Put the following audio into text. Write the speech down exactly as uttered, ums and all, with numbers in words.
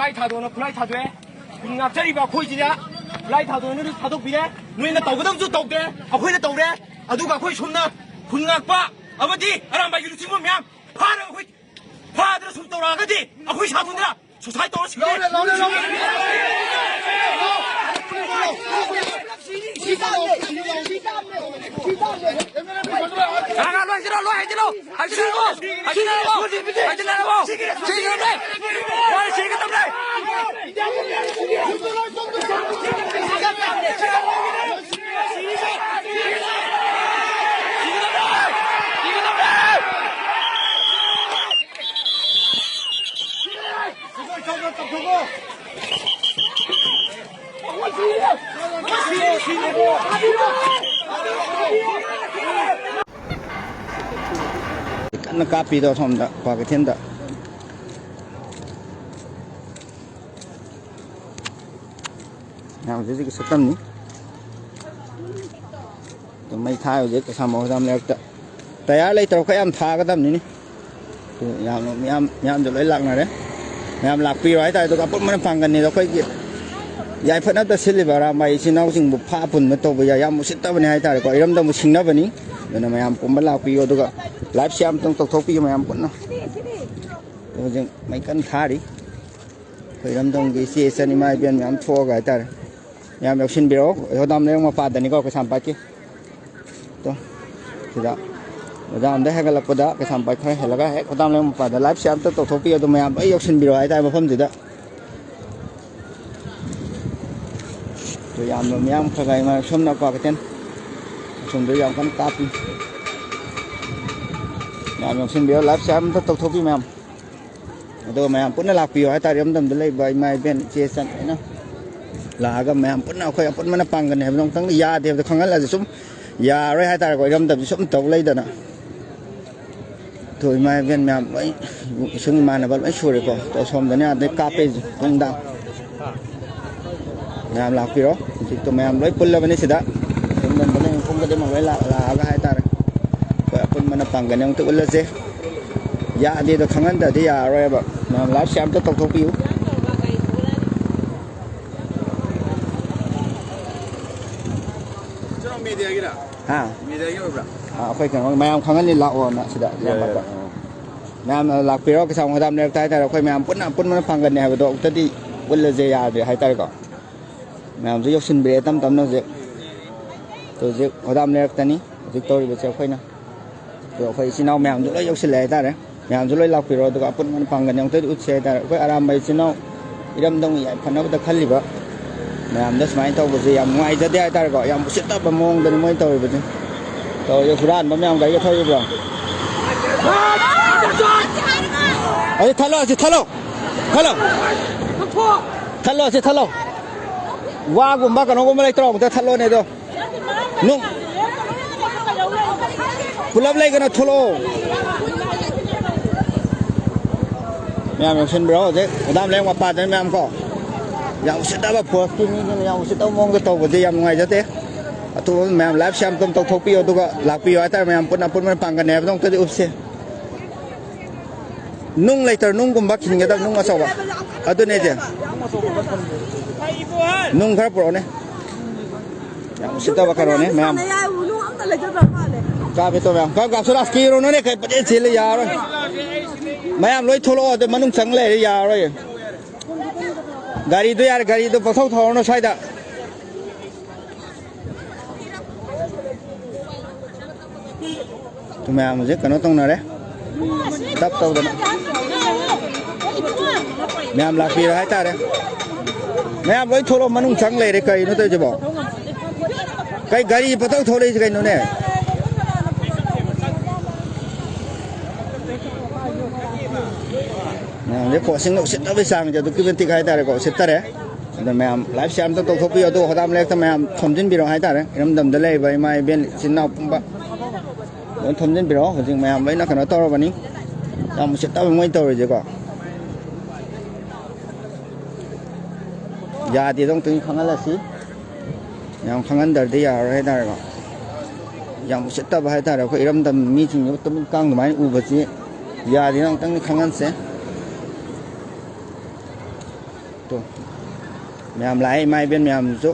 ꯈꯨꯠꯂꯥꯏ ꯊꯥꯗꯣꯛꯑꯅ ꯈꯨꯠꯂꯥꯏ ꯊꯥꯗꯣꯛꯑꯦ꯫ ꯈꯨꯟ ꯉꯥꯛꯆꯔꯤꯕ ꯑꯩꯈꯣꯏꯁꯤꯗ ꯈꯨꯠꯂꯥꯏ ꯊꯥꯗꯣꯛꯑꯅ ꯊꯥꯗꯣꯛꯄꯤꯔꯦ꯫ ꯅꯣꯏꯅ ꯇꯧꯒꯗꯕꯁꯨ ꯇꯧꯗꯦ, ꯑꯩꯈꯣꯏꯅ ꯇꯧꯔꯦ꯫ ꯑꯗꯨꯒ ꯑꯩꯈꯣꯏ ꯁꯣꯝꯅ ꯈꯨꯟ ꯉꯥꯛꯄ ꯑꯃꯗꯤ ꯑꯔꯥꯝꯕꯥꯏꯒꯤ ꯂꯨꯆꯤꯡꯕ ꯃꯌꯥꯝ ꯐꯥꯔꯒ ꯑꯩꯈꯣꯏ ꯐꯥꯗꯅ ꯁꯨꯝ ꯇꯧꯔꯛꯑꯒꯗꯤ ꯑꯩꯈꯣꯏ ꯁꯥꯇ꯭ꯔꯗꯨꯅ ꯁꯨꯁꯥꯏꯠ ꯇꯧꯔ ꯁꯤꯔꯦ꯫ ꯉꯥꯡꯉ ꯂꯣꯏ ꯍꯥꯏꯖꯤꯜꯂꯣ, ꯂꯣꯏ ꯍꯥꯏꯖꯤꯜꯂꯣ꯫ ꯍꯥꯏꯖꯤꯜꯂꯣ꯫ ꯍꯥꯏꯖꯤꯜꯂꯣ꯫ ꯍꯥꯏꯖꯤꯜꯂꯣ꯫ ꯁꯤꯒꯗꯕꯅꯦ꯫ ꯃꯣꯏ ꯁꯤꯒꯗꯕꯅꯦ꯫ ꯀꯟꯅ ꯀꯥꯞꯄꯤꯗꯣ ꯁꯣꯝꯗ ꯀ꯭ꯋꯥꯀꯩꯊꯦꯜꯗ꯫ ꯃꯌꯥꯝ ꯍꯧꯖꯤꯛ ꯍꯧꯖꯤꯛꯀꯤ ꯁꯛꯇꯝꯅꯤ꯫ ꯑꯗꯨꯝ ꯃꯩ ꯊꯥꯏ ꯍꯧꯖꯤꯛ ꯀꯩꯁꯥꯝꯄꯥꯠ ꯍꯣꯗꯥꯝ ꯂꯩꯔꯛꯇ꯫ ꯇꯌꯥꯔ ꯂꯩꯇꯕ ꯈꯔ ꯌꯥꯝ ꯊꯥꯒꯗꯕꯅꯤꯅꯦ꯫ ꯑꯗꯨ ꯌꯥꯝꯅ ꯃꯤꯌꯥꯝ, ꯃꯤꯌꯥꯝꯁꯨ ꯂꯣꯏ ꯂꯥꯛꯅꯔꯦ꯫ ꯃꯌꯥꯝ ꯂꯥꯛꯄꯤꯔꯣ ꯍꯥꯏꯇꯥꯔꯦ꯫ ꯑꯗꯨꯒ ꯑꯄꯨꯟꯕꯅ ꯄꯥꯡꯒꯟꯅꯤꯗꯣ ꯑꯩꯈꯣꯏꯒꯤ ꯌꯥꯏꯐꯅꯕꯗ ꯁꯤꯜꯂꯤꯕ ꯑꯔꯥꯝꯕꯥꯏ ꯏꯆꯤꯟ ꯏꯅꯥꯎꯁꯤꯡꯕꯨ ꯐꯥ ꯄꯨꯟꯕ ꯇꯧꯕ ꯌꯥ-, ꯌꯥꯝ ꯎꯁꯤꯠꯇꯕꯅꯤ ꯍꯥꯏꯇꯥꯔꯦꯀꯣ꯫ ꯏꯔꯝꯗꯝꯕꯨ ꯁꯤꯡꯅꯕꯅꯤ꯫ ꯑꯗꯨꯅ ꯃꯌꯥꯝ ꯄꯨꯝꯕ ꯂꯥꯛꯄꯤꯌꯨ꯫ ꯑꯗꯨꯒ ꯂꯥꯏꯚꯁꯦ ꯑꯝꯇꯪ ꯇꯧꯊꯣꯛꯄꯤꯌꯨ ꯃꯌꯥꯝ ꯄꯨꯟꯅ꯫ ꯍꯧꯖꯤꯛ ꯃꯩ ꯀꯟꯅ ꯊꯥꯔꯤ꯫ ꯑꯩꯈꯣꯏ ꯏꯔꯝꯗꯝꯒꯤ ꯏꯆꯦ ꯏꯆꯟ ꯏꯃꯥ ꯏꯕꯦꯟ ꯃꯌꯥꯝ ꯊꯣꯛꯑꯒ ꯍꯥꯏꯇꯥꯔꯦ꯫ ꯃꯌꯥꯝ ꯌꯥꯎꯁꯤꯟꯕꯤꯔꯛꯑꯣ꯫ ꯍꯣꯗꯥꯝ ꯂꯩꯔꯛ ꯃꯄꯥꯗꯅꯤꯀꯣ ꯀꯩꯁꯥꯝꯄꯥꯠꯀꯤ꯫ ꯇꯣ, ꯁꯤꯗ ꯃꯣꯏꯔꯥꯡꯂꯣꯝꯗ ꯍꯦꯟꯒꯠꯂꯛꯄꯗ ꯀꯩꯁꯥꯝꯄꯥꯠ ꯈꯔ ꯍꯦꯜꯂꯒ ꯍꯦꯛ ꯍꯣꯗꯥꯝ ꯂꯩꯔꯛ ꯃꯄꯥꯗ ꯂꯥꯏꯚꯁꯦ ꯑꯝꯇ ꯇꯧꯊꯣꯛꯄꯤꯌꯨ꯫ ꯑꯗꯨ ꯃꯌꯥꯝ ꯂꯣꯏ ꯌꯧꯁꯤꯟꯕꯤꯔꯣ ꯍꯥꯏꯇꯥꯔꯦ ꯃꯐꯝꯁꯤꯗ꯫ ꯑꯗꯨ ꯌꯥꯝꯅ ꯃꯤꯌꯥꯝ ꯈꯔ ꯈꯔ ꯏꯃꯥ ꯁꯣꯝꯅ ꯀ꯭ꯋꯥꯀꯩꯊꯦꯜ ꯑꯁꯣꯝꯗ ꯌꯥꯝ ꯀꯟꯅ ꯀꯥꯞꯄꯤ꯫ ꯃꯌꯥꯝ ꯌꯧꯁꯤꯟꯕꯤꯔꯣ, ꯂꯥꯏꯚꯁꯦ ꯑꯝꯇ ꯇꯧꯊꯣꯛꯄꯤꯌꯨ ꯃꯌꯥꯝ꯫ ꯑꯗꯨꯒ ꯃꯌꯥꯝ ꯄꯨꯟꯅ ꯂꯥꯛꯄꯤꯌꯣ ꯍꯥꯏꯇꯥꯔꯦ꯫ ꯏꯔꯝꯗꯝꯗ ꯂꯩꯕ ꯏꯃꯥ ꯏꯕꯦꯟ ꯏꯆꯦ ꯏꯆꯟ ꯂꯣꯏꯅ ꯂꯥꯛꯑꯒ ꯃꯌꯥꯝ ꯄꯨꯟꯅ ꯑꯩꯈꯣꯏ ꯑꯄꯨꯟꯕꯅ ꯄꯥꯡꯒꯟꯅꯤ ꯍꯥꯏꯕꯗꯣ ꯑꯃꯨꯛꯇꯪ ꯌꯥꯗꯦ ꯍꯥꯏꯕꯗꯣ ꯈꯪꯍꯜꯂꯁꯨ ꯁꯨꯝ ꯌꯥꯔꯣꯏ ꯍꯥꯏꯇꯥꯔꯦꯀꯣ꯫ ꯏꯔꯝꯗꯝꯁꯤ ꯁꯨꯝ ꯇꯧ ꯂꯩꯗꯅ ꯑꯩꯈꯣꯏ ꯏꯃꯥ ꯏꯕꯦꯟ ꯃꯌꯥꯝ ꯂꯣꯏ ꯏꯁꯨꯡ ꯏꯃꯥꯟꯅꯕ ꯂꯣꯏ ꯁꯨꯔꯦꯀꯣ꯫ ꯑꯗꯣ ꯁꯣꯝꯗꯅꯦ ꯑꯗꯩ ꯀꯥꯞꯄꯦ ꯅꯨꯡꯗꯥꯡ꯫ ꯃꯌꯥꯝ ꯂꯥꯛꯄꯤꯔꯣ꯫ ꯍꯧꯖꯤꯛꯇꯣ ꯃꯌꯥꯝ ꯂꯣꯏ ꯄꯨꯜꯂꯕꯅꯤ ꯁꯤꯗ꯫ ꯌꯨꯝꯗ ꯂꯩ ꯃꯐꯝ ꯈꯨꯗꯤꯡꯃꯛ ꯂꯣꯏ ꯂꯥꯛ-, ꯂꯥꯛꯑꯒ ꯍꯥꯏꯇꯥꯔꯦ꯫ ꯑꯩꯈꯣꯏ ꯑꯄꯨꯟꯕꯅ ꯄꯥꯡꯒꯜ ꯑꯃꯨꯛꯇ ꯎꯠꯂꯁꯦ꯫ ꯌꯥꯗꯦꯗꯣ ꯈꯪꯍꯟꯗ꯭ꯔꯗꯤ ꯌꯥꯔꯔꯣꯏꯕ꯫ ꯃꯌꯥꯝ ꯂꯥꯏꯚꯁꯦ ꯑꯝꯇ ꯇꯧꯊꯣꯛꯄꯤꯌꯨ꯫ ꯍꯥ? ꯑꯥ, ꯑꯩꯈꯣꯏ ꯀꯩꯅꯣ ꯃꯌꯥꯝ ꯈꯪꯍꯟꯅꯤ ꯂꯥꯛꯑꯣꯅ ꯁꯤꯗ ꯌꯥꯏ, ꯏꯌꯥꯝꯕꯗ꯫ ꯌꯥꯏ, ꯑꯥ꯫ ꯃꯌꯥꯝꯅ ꯂꯥꯛꯄꯤꯔꯣ, ꯀꯩꯁꯥꯝ ꯍꯣꯗꯥꯝ ꯂꯩꯔꯛꯇ ꯍꯥꯏꯇꯥꯔꯦ꯫ ꯑꯩꯈꯣꯏ ꯃꯌꯥꯝ ꯄꯨꯟꯅ ꯑꯄꯨꯟꯕꯅ ꯄꯥꯡꯒꯜꯅꯤ ꯍꯥꯏꯕꯗꯣ ꯑꯃꯨꯛꯇꯗꯤ ꯎꯠꯂꯁꯦ ꯌꯥꯗ꯭ꯔꯦ ꯍꯥꯏꯇꯥꯔꯦꯀꯣ꯫ ꯃꯌꯥꯝꯁꯨ ꯌꯧꯁꯤꯟꯕꯤꯔꯛꯑꯦ ꯇꯞ ꯇꯞꯅ ꯍꯧꯖꯤꯛ꯫ ꯍꯧꯖꯤꯛ ꯍꯣꯗꯥꯝ ꯂꯩꯔꯛꯇꯅꯤ ꯍꯧꯖꯤꯛ ꯇꯧꯔꯤꯕꯁꯦ ꯑꯩꯈꯣꯏꯅ꯫ ꯑꯗꯣ ꯑꯩꯈꯣꯏ ꯏꯆꯤꯟ ꯏꯅꯥꯎ ꯃꯌꯥꯝꯁꯨ ꯂꯣꯏ ꯌꯧꯁꯤꯜꯂꯦ ꯍꯥꯏꯇꯥꯔꯦ꯫ ꯃꯌꯥꯝꯁꯨ ꯂꯣꯏ ꯂꯥꯛꯄꯤꯔꯣ, ꯑꯗꯨꯒ ꯑꯄꯨꯟꯕ ꯄꯥꯡꯒꯜ ꯑꯃꯨꯛꯇꯗꯤ ꯎꯠꯁꯦ ꯍꯥꯏꯇꯥꯔꯦ꯫ ꯑꯩꯈꯣꯏ ꯑꯔꯥꯝꯕ ꯏꯆꯤꯟ ꯏꯅꯥꯎ ꯏꯔꯝꯗꯝꯒꯤ ꯌꯥꯏꯐꯅꯕꯗ ꯈꯜꯂꯤꯕ ꯃꯌꯥꯝꯗ ꯁꯨꯃꯥꯏꯅ ꯇꯧꯕꯁꯦ ꯌꯥꯝ ꯅꯨꯡꯉꯥꯏꯖꯗꯦ ꯍꯥꯏꯇꯥꯔꯦꯀꯣ꯫ ꯌꯥꯝ ꯎꯁꯤꯠꯇꯕ ꯃꯑꯣꯡꯗꯅꯤ ꯃꯣꯏ ꯇꯧꯔꯤꯕꯁꯦ꯫ ꯇꯧꯔꯤꯁꯦ ꯍꯨꯔꯥꯟꯕ ꯃꯌꯥꯝ ꯒꯥꯔꯤꯒ ꯊꯧꯔꯤꯕ꯭ꯔꯣ? ꯑꯁꯤ ꯊꯠꯂꯣ, ꯑꯁꯤ ꯊꯠꯂꯣ, ꯊꯠꯂꯣ꯫ ꯊꯠꯂꯣ, ꯑꯁꯤ ꯊꯠꯂꯣ꯫ ꯋꯥꯒꯨꯝꯕ ꯀꯩꯅꯣꯒꯨꯝꯕ ꯂꯩꯇ꯭ꯔꯣ? ꯑꯃꯨꯛꯇ ꯊꯠꯂꯣꯅꯦ ꯑꯗꯣ꯫ ꯅꯨꯡ-, ꯄꯨꯂꯞ ꯂꯩꯒꯅ ꯊꯣꯛꯂꯛꯑꯣ꯫ ꯃꯌꯥꯝ ꯌꯧꯁꯤꯟꯕꯤꯔꯣ ꯍꯧꯖꯤꯛ꯫ ꯃꯗꯥꯝ ꯂꯦꯡ ꯃꯄꯥꯗꯅꯤ ꯃꯌꯥꯝ ꯀꯣ꯫ ꯌꯥꯝ ꯎꯁꯤꯠꯇꯕ ꯐꯣꯔꯁꯀꯤ ꯃꯤꯁꯤꯡꯅ ꯌꯥꯝ ꯎꯁꯤꯠꯇꯕ ꯃꯑꯣꯡꯗ ꯇꯧꯕꯁꯦ ꯌꯥꯝ ꯅꯨꯡꯉꯥꯏꯖꯗꯦ꯫ ꯑꯇꯣꯞꯄ ꯃꯌꯥꯝ ꯂꯥꯏꯐ ꯁꯦꯝ ꯑꯗꯨꯝ ꯇꯧꯊꯣꯛꯄꯤꯌꯣ, ꯑꯗꯨꯒ ꯂꯥꯛꯄꯤꯌꯣ ꯍꯥꯏꯇꯥꯔꯦ꯫ ꯃꯌꯥꯝ ꯄꯨꯟꯅ ꯑꯄꯨꯟꯕ ꯄꯥꯡꯒꯟꯅꯦ ꯍꯥꯏꯕꯗꯣ ꯑꯝꯇꯗꯤ ꯎꯞꯁꯦ꯫ ꯅꯨꯡ ꯂꯩꯇ꯭ꯔ ꯅꯨꯡꯒꯨꯝꯕ ꯈꯤꯟꯒꯗꯕ, ꯅꯨꯡ ꯑꯆꯧꯕ꯫ ꯑꯗꯨꯅꯦ ꯏꯆꯦ꯫ ꯅꯨꯡ ꯈꯔ ꯄꯨꯔꯛꯑꯣꯅꯦ꯫ ꯌꯥꯝ ꯎꯁꯤꯠꯇꯕ ꯀꯩꯅꯣꯅꯦ ꯃꯌꯥꯝ꯫ ꯀꯥꯞꯄꯦ ꯇꯣ ꯃꯌꯥꯝ꯫ ꯀꯥꯞ, ꯀꯥꯞꯁꯨ ꯂꯥꯁ ꯀꯤꯔꯣꯅꯣꯅꯦ, ꯀꯩ ꯄꯪꯆꯦꯟ ꯆꯦꯜꯂꯦ ꯌꯥꯔꯣꯏ꯫ ꯃꯌꯥꯝ ꯂꯣꯏ ꯊꯣꯛꯂꯛꯑꯣ, ꯑꯗꯨ ꯃꯅꯨꯡ ꯆꯪ ꯂꯩꯔꯦ ꯌꯥꯔꯣꯏ꯫ ꯒꯥꯔꯤꯗꯣ ꯌꯥꯔꯦ, ꯒꯥꯔꯤꯗꯣ ꯄꯪꯊꯧ ꯊꯧꯔꯅꯨ ꯁ꯭ꯋꯥꯏꯗ꯫ ꯑꯗꯨ ꯃꯌꯥꯝ ꯍꯧꯖꯤꯛ ꯀꯩꯅꯣ ꯇꯧꯅꯔꯦ꯫ ꯗꯞ ꯇꯧꯗꯅ꯫ ꯃꯌꯥꯝ ꯂꯥꯛꯄꯤꯔꯣ ꯍꯥꯏꯇꯥꯔꯦ꯫ ꯃꯌꯥꯝ ꯂꯣꯏ ꯊꯣꯛꯂꯛꯑꯣ, ꯃꯅꯨꯡ ꯆꯪ ꯂꯩꯔꯦ꯫ ꯀꯔꯤꯅꯣ ꯇꯧꯔꯤꯁꯤꯕꯣ? ꯀꯩ ꯒꯥꯔꯤ ꯄꯪꯊꯧ ꯊꯧꯔꯛꯏꯁꯤ ꯀꯩꯅꯣꯅꯦ? ꯃꯌꯥꯝꯁꯦ ꯀꯣ ꯁꯤꯡꯅ ꯎꯁꯤꯠꯇꯕꯒꯤ ꯆꯥꯡꯁꯦ ꯑꯗꯨꯛꯀꯤ ꯃꯇꯤꯛ ꯍꯥꯏꯇꯥꯔꯦꯀꯣ, ꯎꯁꯤꯠꯇꯔꯦ꯫ ꯑꯗꯣ ꯃꯌꯥꯝ ꯂꯥꯏꯐꯁꯦ ꯑꯝꯇ ꯇꯧꯊꯣꯛꯄꯤꯌꯨ, ꯑꯗꯨꯒ ꯍꯣꯗꯥꯝ ꯂꯩꯔꯛꯇ ꯃꯌꯥꯝ ꯊꯣꯝꯖꯤꯟꯕꯤꯔꯣ ꯍꯥꯏꯇꯥꯔꯦ꯫ ꯏꯔꯝꯗꯝꯗ ꯂꯩꯔꯤꯕ ꯏꯃꯥ ꯏꯕꯦꯟ ꯏꯆꯤꯟ ꯏꯅꯥꯎ ꯄꯨꯝꯕ ꯂꯣꯏ ꯊꯣꯝꯖꯤꯟꯕꯤꯔꯣ꯫ ꯍꯧꯖꯤꯛ ꯃꯌꯥꯝ ꯂꯣꯏꯅ ꯀꯩꯅꯣ ꯇꯧꯔꯕꯅꯤ꯫ ꯌꯥꯝ ꯎꯁꯤꯠꯇꯕ ꯃꯣꯏ ꯇꯧꯔꯤꯁꯦꯀꯣ꯫ ꯌꯥꯗꯦꯗꯣ ꯑꯃꯨꯛꯇꯪ ꯈꯪꯍꯜꯂꯁꯤ꯫ ꯌꯥꯝ ꯈꯪꯍꯟꯗ꯭ꯔꯗꯤ ꯌꯥꯔꯔꯣꯏ ꯍꯥꯏꯇꯥꯔꯦꯀꯣ꯫ ꯌꯥꯝ ꯎꯁꯤꯠꯇꯕ ꯍꯥꯏꯇꯥꯔꯦ꯫ ꯑꯩꯈꯣꯏ ꯏꯔꯝꯗꯝ ꯃꯤꯁꯤꯡꯁꯤꯕꯨ ꯇꯨꯃꯤꯠ ꯀꯥꯡ ꯑꯗꯨꯃꯥꯏꯅ ꯎꯕꯁꯤ ꯌꯥꯗꯦꯅ ꯑꯃꯨꯛꯇꯪꯗꯤ ꯈꯪꯍꯟꯁꯦ꯫ ꯇꯣ, ꯃꯌꯥꯝ ꯂꯥꯛꯑꯦ, ꯏꯃꯥ ꯏꯕꯦꯟ ꯃꯌꯥꯝꯁꯨ꯫